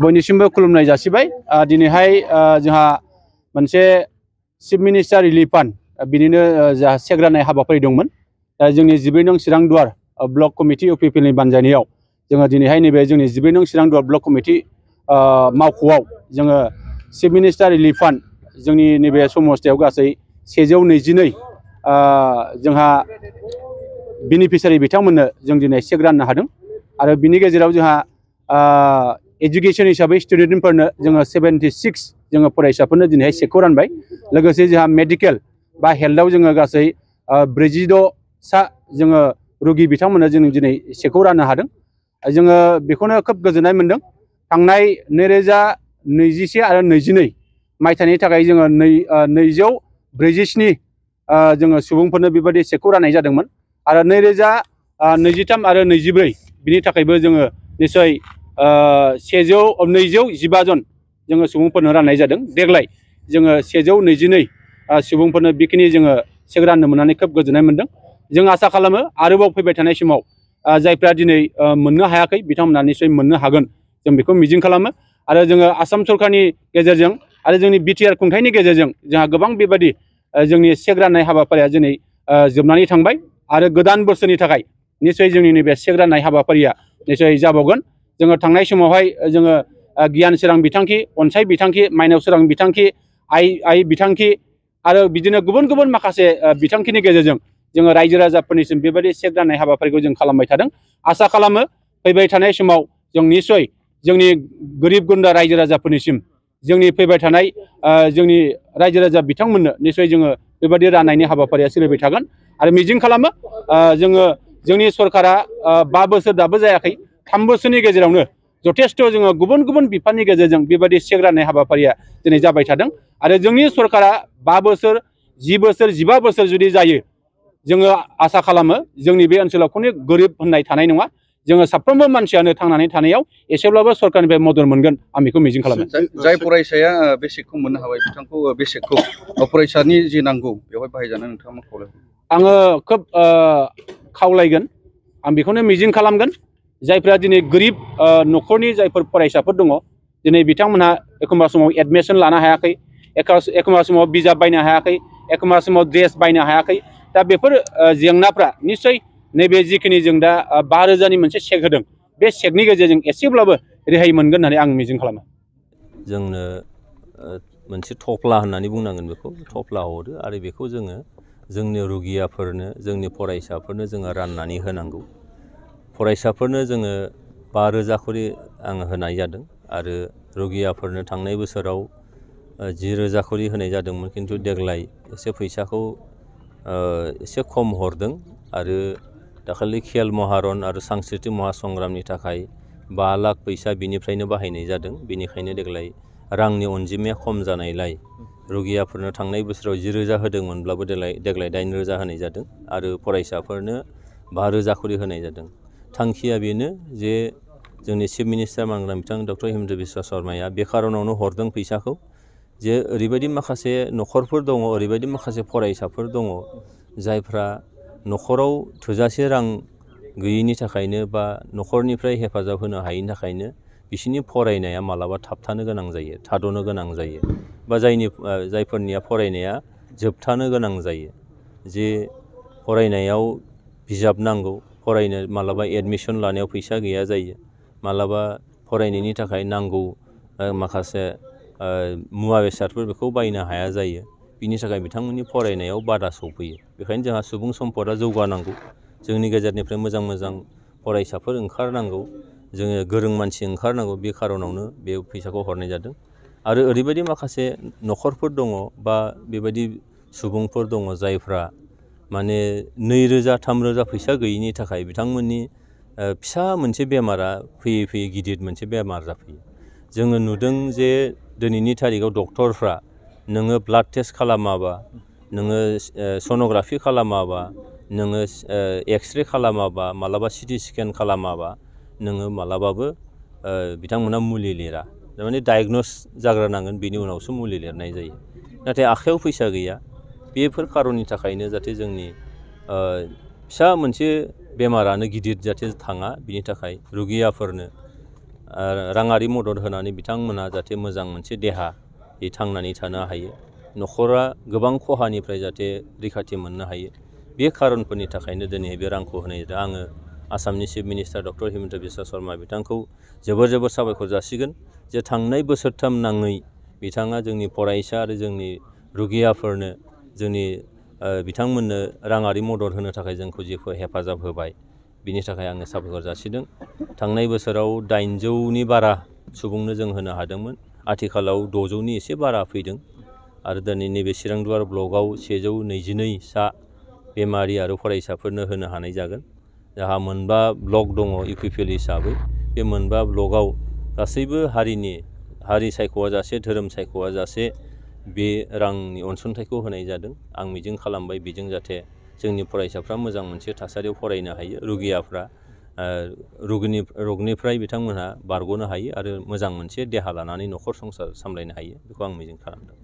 बयनिसिमबो खुलुमनाय जासिबाय। दिनैहाय जोंहा मोनसे चिफ मिनिस्टार रिलिफ फान्ड बिनिनो जा चेक राननाय हाबाफारि दंमोन। जोंनि 12 नं चिरां दुवार ब्लक कमिटि इउपिपिएलनि बानजायनायाव जोङो दिनैहाय नैबे जोंनि 12 नं चिरां दुवार ब्लक कमिटि मावख'आव जोङो चिफ मिनिस्टार रिलिफ फान्ड जोंनि नैबे समस्थियाव गासै 122 जोंहा बेनिफिसियारि बिथांमोननो जों दिनै चेक राननो हादों। आरो बिनि गेजेराव जोंहा एजुकेशन हिसाबै स्टुडेन्टफोरनो जोङो 76 जोङो फरायसाफोरनो दिनैहाय चेकखौ रानबाय। लोगोसे जोंहा मेडिकेल बा हेल्थआव जोङो गासै 46 सा जोङो रुगि बिथांमोननो जों दिनै चेकखौ राननो हादों। जोङो बेखौनो खोब गोजोननाय मोनदों। थांनाय 2021 आरो 22 मायथाइनि थाखाय जोङो 247 जोङो सुबुंफोरनो बेबायदि चेकखौ राननाय जादोंमोन। आरो 2023 आरो 24 बिनि थाखायबो जोङो निस्सय 215 जन जोङो सुबुंफोरनो राननाय जादों। देग्लाय जोङो 122 सुबुंफोरनो बेखिनि जोङो चेक राननो मोननानै खोब गोजोननाय मोनदों। जों आसा खालामो आरोबाव फैबाय थानाय समाव जायफ्रा दिनै मोननो हायाखै बिथांमोना निस्सय मोननो हागोन, जों बेखौ मिजिं खालामो। आरो जोङो आसाम सरकारनि गेजेरजों आरो जोंनि बिटिआर खुंथायनि गेजेरजों जोंहा गोबां बेबायदि जोंनि चेक राननाय हाबाफारिया दिनै जोबनानै थांबाय। आरो गोदान बोसोरनि थाखाय निस्सय जोंनि नैबे चेक राननाय हाबाफारिया निस्सय जाबावगोन। जोङो थांनाय समावहाय जोङो गियान सोरां बिथांखि, अनसाय बिथांखि, माइनाव सोरां बिथांखि, आइ बिथांखि आरो बिदिनो गुबुन गुबुन माखासे बिथांखिनि गेजेरजों जोङो रायजो राजाफोरनिसिम बेबायदि चेक राननाय हाबाफारिखौ जों खालामबाय थादों। आसा खालामो फैबाय थानाय समाव जों निस्सय जोंनि गोरिब गुन्द्रा रायजो राजाफोरनिसिम जोंनि फैबाय थानाय जोंनि रायजो राजा बिथांमोननो निस्सय जोङो बेबायदि राननायनि हाबाफारिया सोलिबाय थागोन। आरो मिजिं खालामो जोङो जोंनि सरकारा 5 बोसोर दाबो जायाखै, 3 बोसोरनि गेजेरावनो जथेस्थ' जोङो गुबुन गुबुन बिफाननि गेजेरजों बेबायदि चेक राननाय हाबाफारिया दिनै जाबाय थादों। आरो जोंनि सरकारा 5 बोसोर, 10 बोसोर, 15 बोसोर जुदि जायो, जोङो आसा खालामो जोंनि बे ओनसोलाव खुनु गोरिब होननाय थानाय नङा। जोङो साफ्रोमबो मानसियानो थांनानै थानायाव एसेब्लाबो सरकारनिफ्राय मदद मोनगोन, आं बेखौ मिजिं खालामो। जाय फरायसाया बे चेकखौ मोननो हाबाय बिथांखौ बे चेकखौ फरायसानि जि नांगौ बेवहाय बाहायजानो नोंथाङा मा खावलायो? आङो खोब खावलायगोन, आं बेखौनो मिजिं खालामगोन। जायफ्रा दिनै गोरिब न'खरनि जायफोर फरायसाफोर दङ, दिनै बिथांमोनहा एखमबा समाव एडमिसन लानो हायाखै, एखमबा समाव बिजाब बायनो हायाखै, एखमबा समाव ड्रेस बायनो हायाखै। दा बेफोर जेंनाफ्रा निस्सय नैबे जिखिनि जों दा 5,000नि मोनसे चेक होदों, बे चेकनि गेजेरजों एसेब्लाबो रेहाय मोनगोन होननानै आं मिजिं खालामो। जोंनो मोनसे थफ्ला होननानै बुंनांगोन, बेखौ थफ्ला हरो आरो बेखौ जोङो जोंनि रुगियाफोरनो, जोंनि फरायसाफोरनो जोङो राननानै होनांगौ। फरायसाफोरनो जोङो 5,000 खरि आङो होनाय जादों आरो रुगियाफोरनो थांनाय बोसोराव 10,000 खरि होनाय जादोंमोन। खिन्थु देग्लाय एसे फैसाखौ एसे खम हरदों आरो दाखालि खेल महारन आरो सांस्कृतिक महासंग्रामनि थाखाय 5 लाख फैसा बिनिफ्रायनो बाहायनाय जादों। बेनिखायनो देग्लाय रांनि अनजिमाया खम जानायलाय रुगियाफोरनो थांनाय बोसोराव 10,000 होदोंमोनब्लाबो देग्लाय 8,000 होनाय जादों आरो फरायसाफोरनो 5,000 खरि होनाय जादों। थांखिया बेनो जे जोंनि चिफ मिनिस्टार मानगोनां बिथां डक्टर हिमन्त बिश्व शर्माया बे खार'नावनो हरदों फैसाखौ, जे ओरैबायदि माखासे न'खरफोर दङ, ओरैबायदि माखासे फरायसाफोर दङ जायफ्रा न'खराव थोजासे रां गैयैनि थाखायनो बा न'खरनिफ्राय हेफाजाब होनो हायैनि थाखायनो बिसोरनि फरायनाया मालाबा थाबथानो गोनां जायो, थाद'नो गोनां जायो, बा जायफोरनिया फरायनाया जोबथानो गोनां जायो। जे फरायनायाव बिजाब नांगौ, फरायनो मालाबा एडमिसन लानायाव फैसा गैया जायो, मालाबा फरायनायनि थाखाय नांगौ माखासे मुवा बेसादफोर बेखौ बायनो हाया जायो। बिनि थाखाय बिथांमोननि फरायनायाव बादा सौफैयो। बेखायनो जोंहा सुबुं सम्पदा जौगानांगौ, जोंनि गेजेरनिफ्राय मोजां मोजां फरायसाफोर ओंखारनांगौ, जोङो गोरों मानसि ओंखारनांगौ। बे खार'नावनो बे फैसाखौ हरनाय जादों। आरो ओरैबायदि माखासे न'खरफोर दङ बा बेबायदि सुबुंफोर दङ जायफ्रा माने 2,000 3,000 फैसा गैयिनि थाखाय बिथांमोननि फिसा मोनसे बेमारा फैयै फैयै गिदिर मोनसे बेमार जाफैयो। जोङो नुदों जे दिनैनि थारिखआव डक्टरफ्रा नोङो ब्लाड टेस्ट खालामाबा, नोङो सन'ग्राफि खालामाबा, नोङो एक्सरे खालामाबा, मालाबा सिटि स्केन खालामाबा नोङो मालाबाबो बिथांमोना मुलि लिरा। थारमाने डायग्नोस जाग्रोनांगोन, बिनि उनावसो मुलि लिरनाय जायो। नाथाय आखाइयाव फैसा गैया। बेफोर खारननि थाखायनो जाहाथे जोंनि फिसा मोनसे बेमारानो गिदिर जाहाथे थाङा, बिनि थाखाय रुगियाफोरनो राङारि मदद होनानै बिथांमोना जाहाथे मोजां मोनसे देहा थांनानै थानो हायो, न'खरा गोबां खहानिफ्राय जाहाथे रैखाथि मोननो हायो। बे खारनफोरनि थाखायनो दिनै बे रांखौ होनाय जादों। आङो आसामनि chief minister doctor Himanta Biswa Sharma बिथांखौ जोबोर साबायखर जासिगोन जे थांनाय बोसोरथाम नाङै बिथाङा जोंनि फरायसा आरो जोंनि रुगियाफोरनो जोंनि बिथांमोननो राङारि मदद होनो थाखाय जोंखौ जि हेफाजाब होबाय, बिनि थाखाय आङो साबायखर जासिदों। थांनाय बोसोराव 800नि बारा सुबुंनो जों होनो हादोंमोन, आथिखालाव 600नि एसे बारा फैदों आरो दिनै नैबे चिरांदुवार ब्लकआव 122 सा बेमारि आरो फरायसाफोरनो होनो हानाय जागोन। जोंहा 9 ब्लक दङ इउपिपिएल हिसाबै, बे 9 ब्लकआव गासैबो हारि सायख'आ जासे, धोरोम सायख'आ जासे बे रांनि अनसुंथाइखौ होनाय जादों। आं मिजिं खालामबाय बेजों जाहाथे जोंनि फरायसाफ्रा मोजां मोनसे थासारियाव फरायनो हायो, रुगियाफ्रा रगनिफ्राय बिथांमोनहा बारग'नो हायो आरो मोजां मोनसे देहा लानानै न'खर संसार सामलायनो हायो, बेखौ आं मिजिं खालामदों।